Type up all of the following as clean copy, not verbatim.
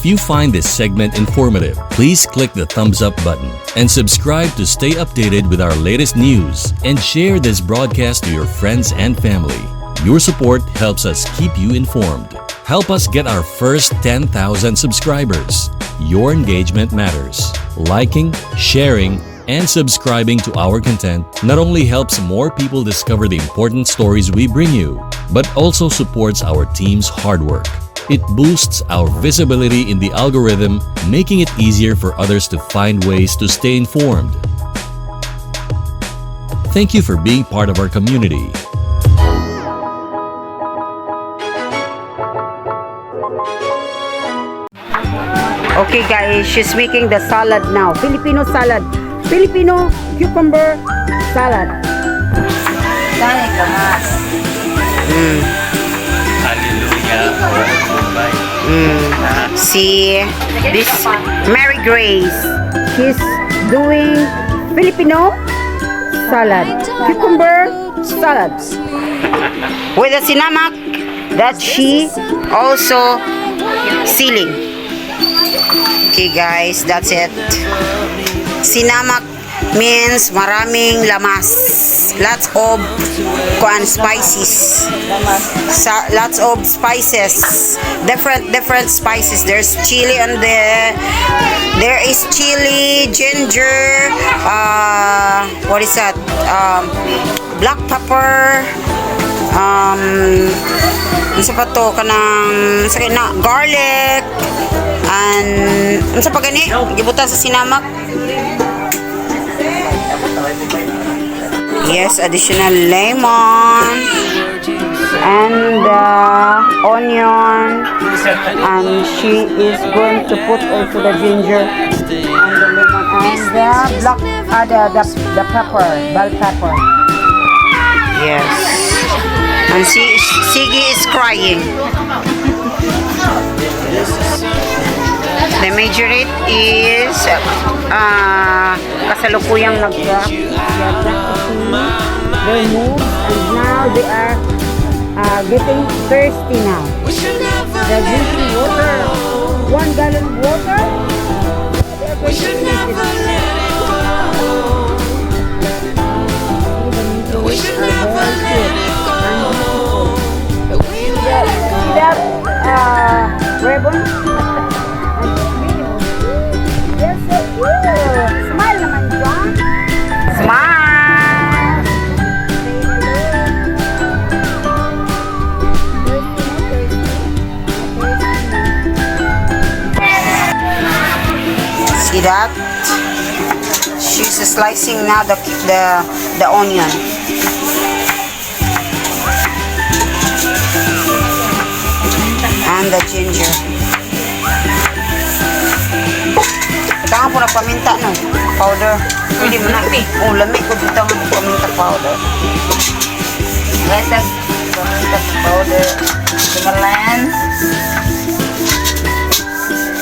If you find this segment informative, please click the thumbs up button and subscribe to stay updated with our latest news and share this broadcast to your friends and family. Your support helps us keep you informed. Help us get our first 10,000 subscribers. Your engagement matters. Liking, sharing, and subscribing to our content not only helps more people discover the important stories we bring you, but also supports our team's hard work. It boosts our visibility in the algorithm, making it easier for others to find ways to stay informed. Thank you for being part of our community. Okay guys, she's making the salad now. Filipino salad. Filipino cucumber salad. Dani kamas. Hallelujah. Bombay. See, this Mary Grace. She's doing Filipino salad. Cucumber salad. With the sinamak that she also sealing. Okay guys, that's it. Sinamak means maraming lamas. Lots of kuan spices. Sa, lots of spices. Different different spices. There's chili on there. There is chili, ginger, what is that? Black pepper, unsa pa to kanang sa na garlic and unsa pa gani gibutan sa sinamak. Yes, additional lemon and onion, and she is going to put also the ginger and the lemon and the black the pepper, bell pepper. Yes. And see, Siggy is crying. The majorate is kasalukuyang nag they are practicing their moves and now they are getting thirsty now. They're drinking water. 1 gallon of water. They are going to finish it. We should never let it go. See that ribbon? They're so cute. Smile naman dyan. Smile. Say hello. Thirsty na, thirsty. Thirsty na. See that? She's slicing now the onion. And the ginger. Tangan po na paminta no. Powder. Pwede mo na. Oh, lami ko dito ang paminta powder. Letag paminta powder. Timberland.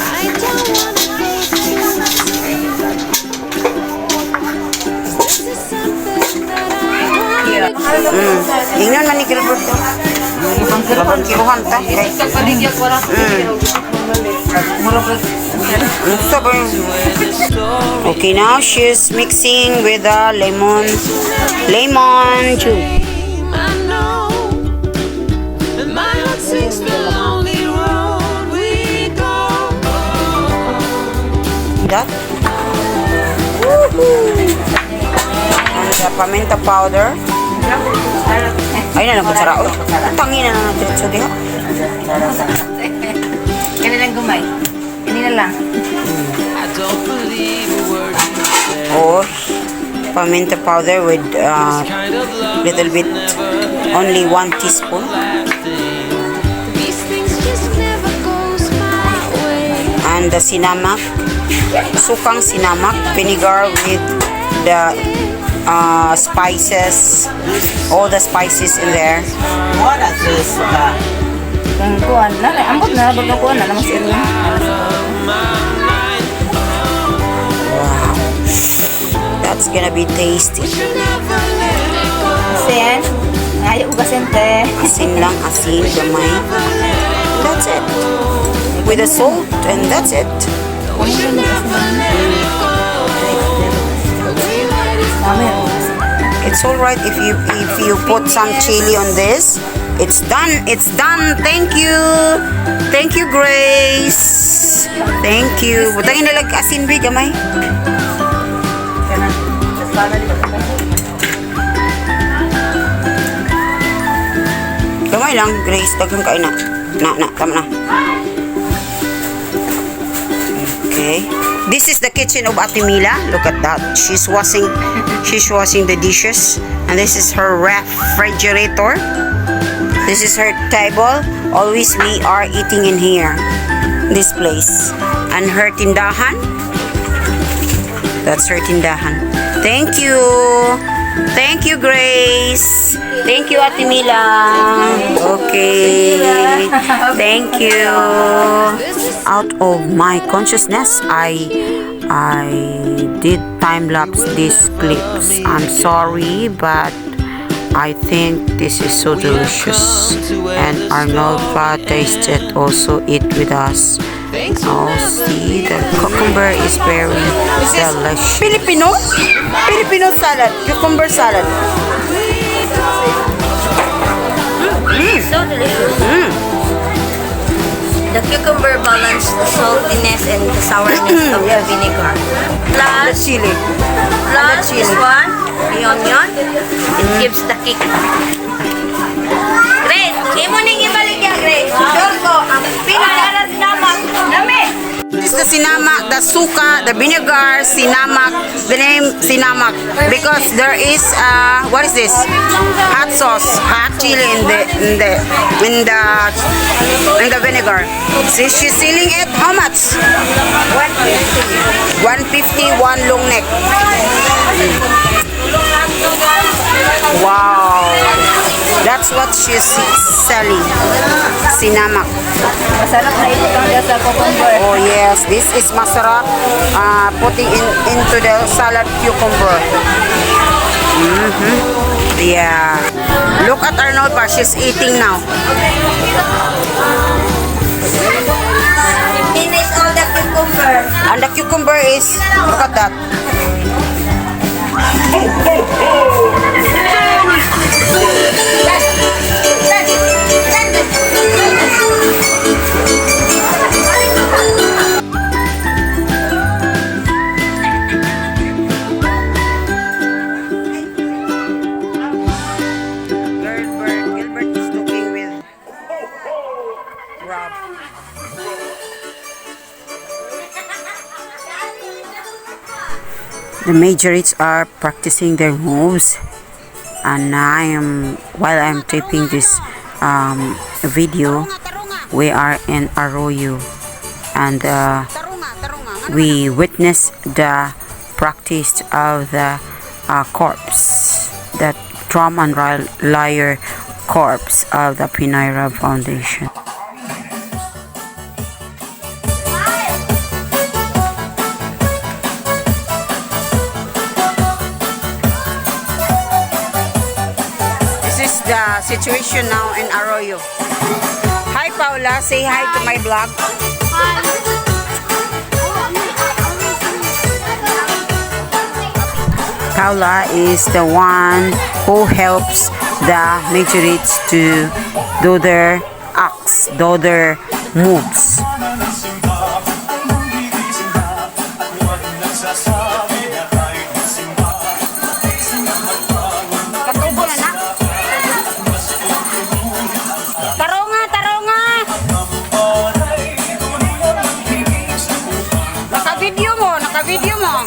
I don't wanna go too This is something that I wanna Ingnan man ni Gilbert to. Babangkiruhan ta. Kay. Unsa ba yun? Okay, now she's mixing with the lemon juice. I know that my heart sings the lonely road we go. That. Woohoo! And the paminta powder. Ay na lang kutsara. Oy, tangin na lang diretso diha. Kani lang gumay. Kani na lang. Or paminta powder with little bit, only 1 teaspoon. These things just never goes my way. And the sinamak, sukang sinamak, vinegar with the spices, all the spices in there. Kung kuan na, ambot na bago kuan na naman sila. Wow. That's gonna be tasty. Sen, ngayo ugasin te. Asin lang, asin, gamay. that's it. With the salt, and that's it. We should never let it go. We let it go. It's all right if you put some chili on this. It's done. It's done. Thank you. Thank you, Grace. Thank you. Butangin na lang asin, bi gamay. Kana. Sana di ba? Gamay lang, Grace. Daghang kain na. Na, na, tama na. Okay. This is the kitchen of Ate Mila. Look at that. She's washing the dishes. And this is her refrigerator. This is her table. Always we are eating in here. This place. And her tindahan. That's her tindahan. Thank you. Thank you, Grace. Thank you, Ate Mila. Okay. Thank you. Out of my consciousness, I did time lapse these clips. I'm sorry, but I think this is so delicious. And Arnolfa tasted also it with us. Oh, see, the cucumber is very delicious. Filipino? Filipino salad. Cucumber salad. So delicious. The cucumber balance the saltiness and the sourness of the vinegar. The Plus, chili. plus chili. this one, the onion, it gives the kick. Grace, imo ning ibalik ya, Grace. Sure ko, ang pinaka sinamak. Nami. This is the sinamak, the suka, the vinegar, sinamak, the name sinamak. Because there is, what is this? Hot sauce, hot chili in the vinegar. See, she's selling it, how much? 150. 150, one long neck. Wow. That's what she's selling. Sinamak. Masarap na ito kang sa cucumber. Oh yes, this is masarap. Putting in into the salad cucumber. Yeah. Look at Arnold pa, she's eating now. Finish all the cucumber. And the cucumber is, look at that. Gilbert, Gilbert is looking with Rob. The majorettes are practicing their moves, and I am while I'm taping this video, we are in Arroyo, and we witnessed the practice of the corpse, the drum and lyre corpse of the Pinoy Rap Foundation. This is the situation now in Arroyo. Hi, Paula, say hi to my vlog. Paula is the one who helps the majorettes to do their acts, do their moves. Katubo na na. Taronga, taronga! Naka-video mo, naka-video mo.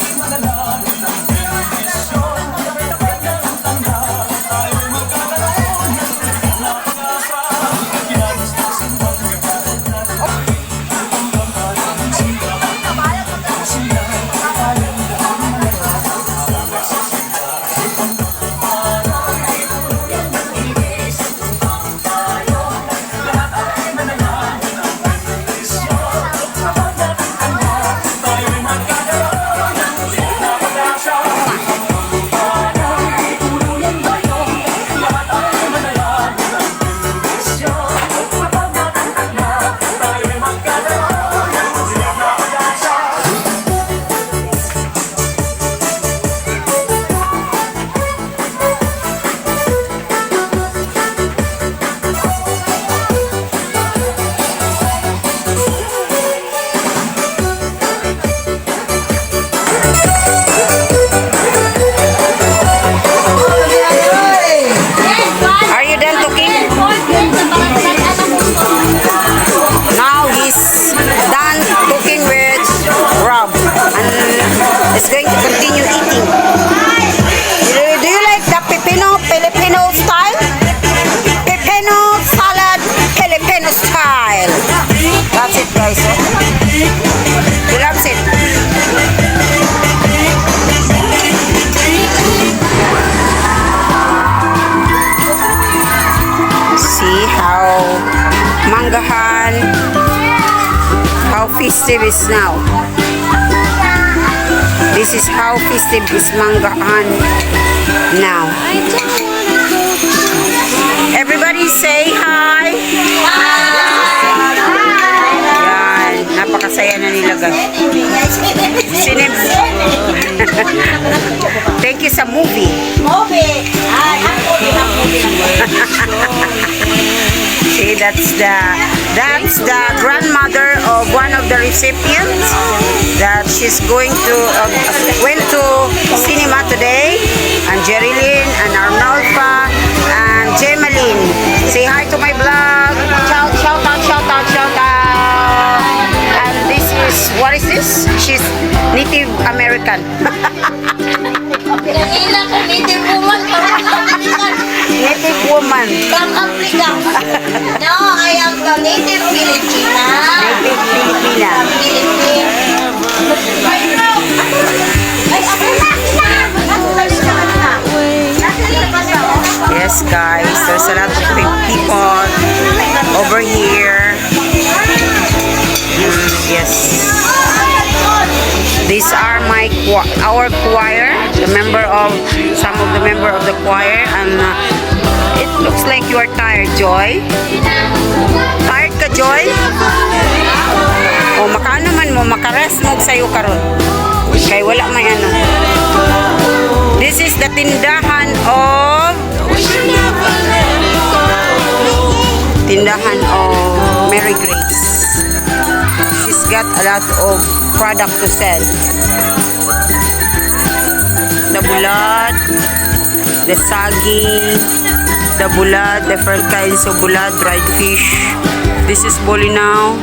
Manggahan, how festive is now. This is how festive is Manggahan now. Everybody say hi. Yan, napakasaya na nila, guys. Sinib. Thank you sa movie. Movie. Ay, ako din ang movie. See, that's the grandmother of one of the recipients that she's going to went to cinema today. And Jerilyn and Arnolfa and Gemaline. Say hi to my vlog. Shout, shout out, shout out, shout out. And this is, what is this? She's Native American. Kanina ka native woman from Africa. Native woman. From Africa. No, I am the native Filipina. Native Filipina. Philippines. Ay, ako na! Yes, guys, there's a lot of people over here. Yes. These are my our choir, the member of some of the member of the choir, and it looks like you are tired, Joy. Tired ka, Joy? O makaano man mo, makarest mo sayo karon. Kay wala may ano. This is the tindahan of Mary Grace. She's got a lot of product to sell. The bulad, the saging, the bulad, different kinds of bulad, dried fish. This is bolinaw.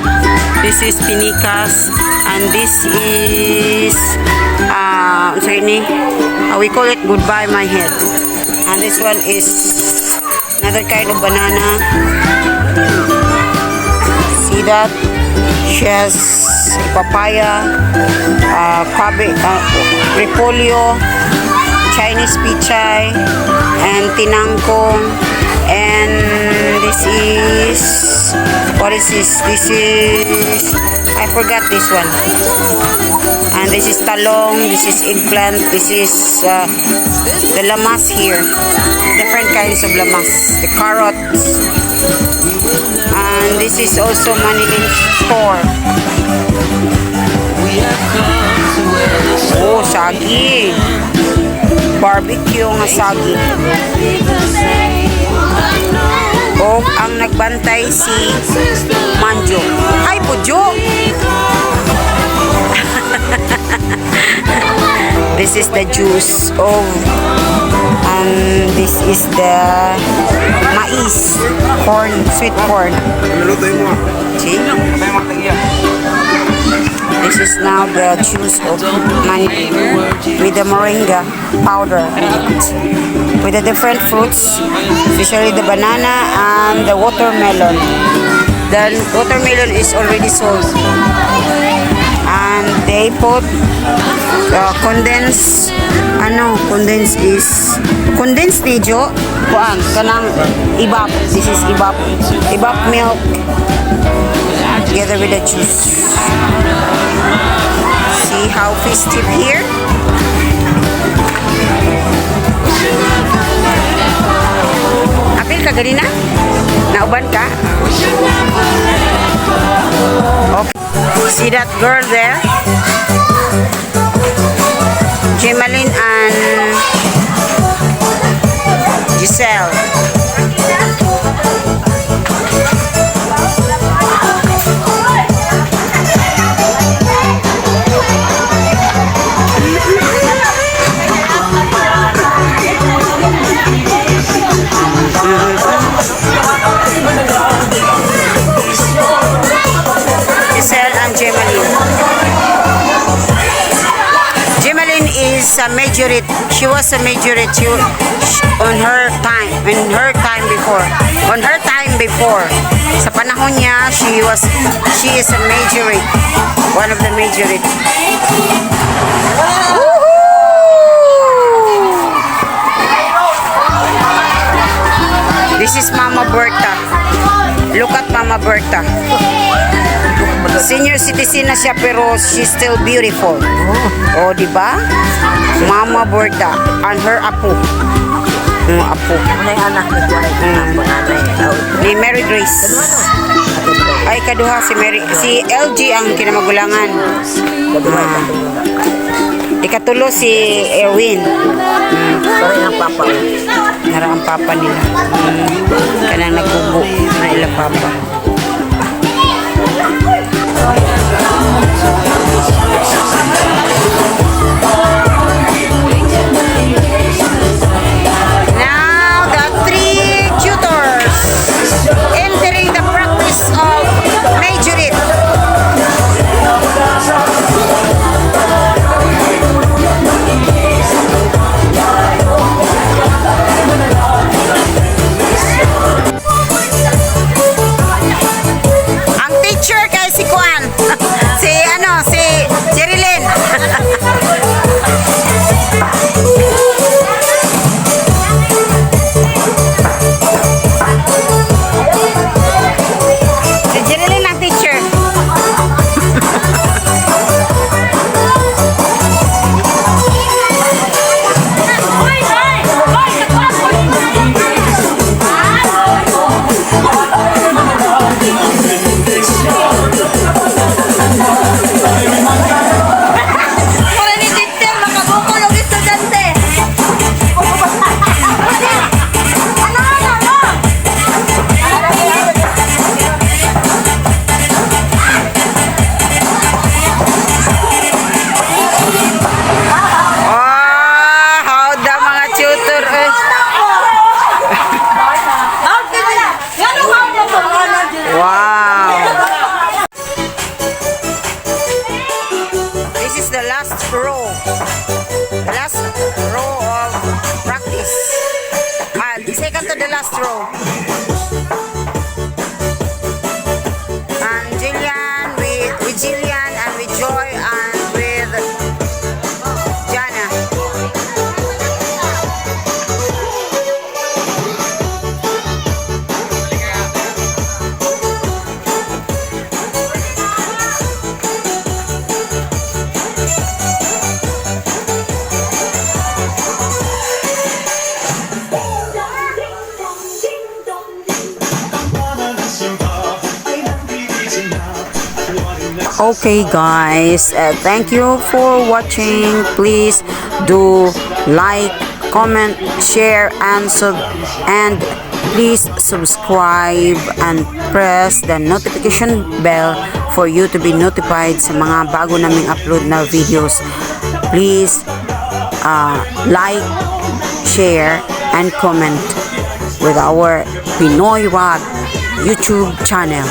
This is pinikas. And this is, unsa ni? We call it goodbye my head. And this one is another kind of banana. See that? She has papaya, cabbage, repolyo, Chinese pichay, and tinangkong. And this is, what is this? This is, I forgot this one. And this is talong, this is eggplant, this is the lamas here. Different kinds of lamas. The carrots. And this is also Manilin store. We have come to where the Oh, saging. Barbecue nga saging. be the same. I know O ang nagbantay si since the Manjo. Hi, Pujo! we go. This is the juice of and this is the mais, corn, sweet corn. See? This is now the juice of mani with the moringa powder in it. With the different fruits, especially the banana and the watermelon. The watermelon is already sold. And they put condensed, ano, condensed is, condensed ni Jo, kuan, kanang ibap. This is ibap. Ibap milk together with the juice. See how festive here? Apil ka ganina? Nauban ka? Okay. See that girl there? Gemaline and Giselle. Giselle and Gemaline. Gemaline is a majorette. She was a majorette on her time. In her time before. On her time before. Sa panahon niya, she is a majorette. One of the majorette. Woohoo! This is Mama Berta. Look at Mama Berta. Senior citizen na siya pero she's still beautiful. Oh, di ba? Mama Berta and her apo. Ang apo. May anak ni Juan. Panganay. Ni Mary Grace. Ay, kaduha si Mary, si LG ang kinamagulangan. Ah. Ikatulo si Erwin. Sorry ang papa. Nara ang papa nila. Kanang nagbubo na ilang papa. Now the three tutors entering the practice of majorette. Ang teacher kay si Kuan. Si ano, si Jerilyn. Si Jerilyn ang teacher. Mura ni teacher, makabukol og estudyante. Ano, ano, ano? Oh, how the mga tutor eh. Out ka na. Ngano out na to? Wow. This is the last row. The last row of practice. Ah, the second to the last row. And Jillian with Jillian and with Joy and with Jana. Okay guys, thank you for watching. Please do like, comment, share and sub and please subscribe and press the notification bell for you to be notified sa mga bago naming upload na videos. Please like, share and comment with our Pinoy Rod YouTube channel.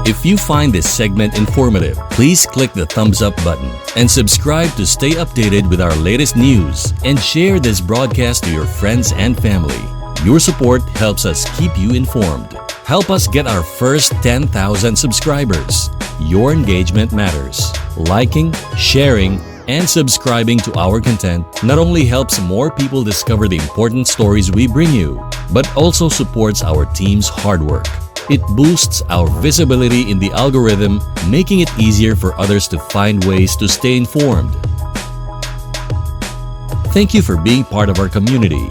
If you find this segment informative, please click the thumbs up button and subscribe to stay updated with our latest news and share this broadcast to your friends and family. Your support helps us keep you informed. Help us get our first 10,000 subscribers. Your engagement matters. Liking, sharing, and subscribing to our content not only helps more people discover the important stories we bring you, but also supports our team's hard work. It boosts our visibility in the algorithm, making it easier for others to find ways to stay informed. Thank you for being part of our community.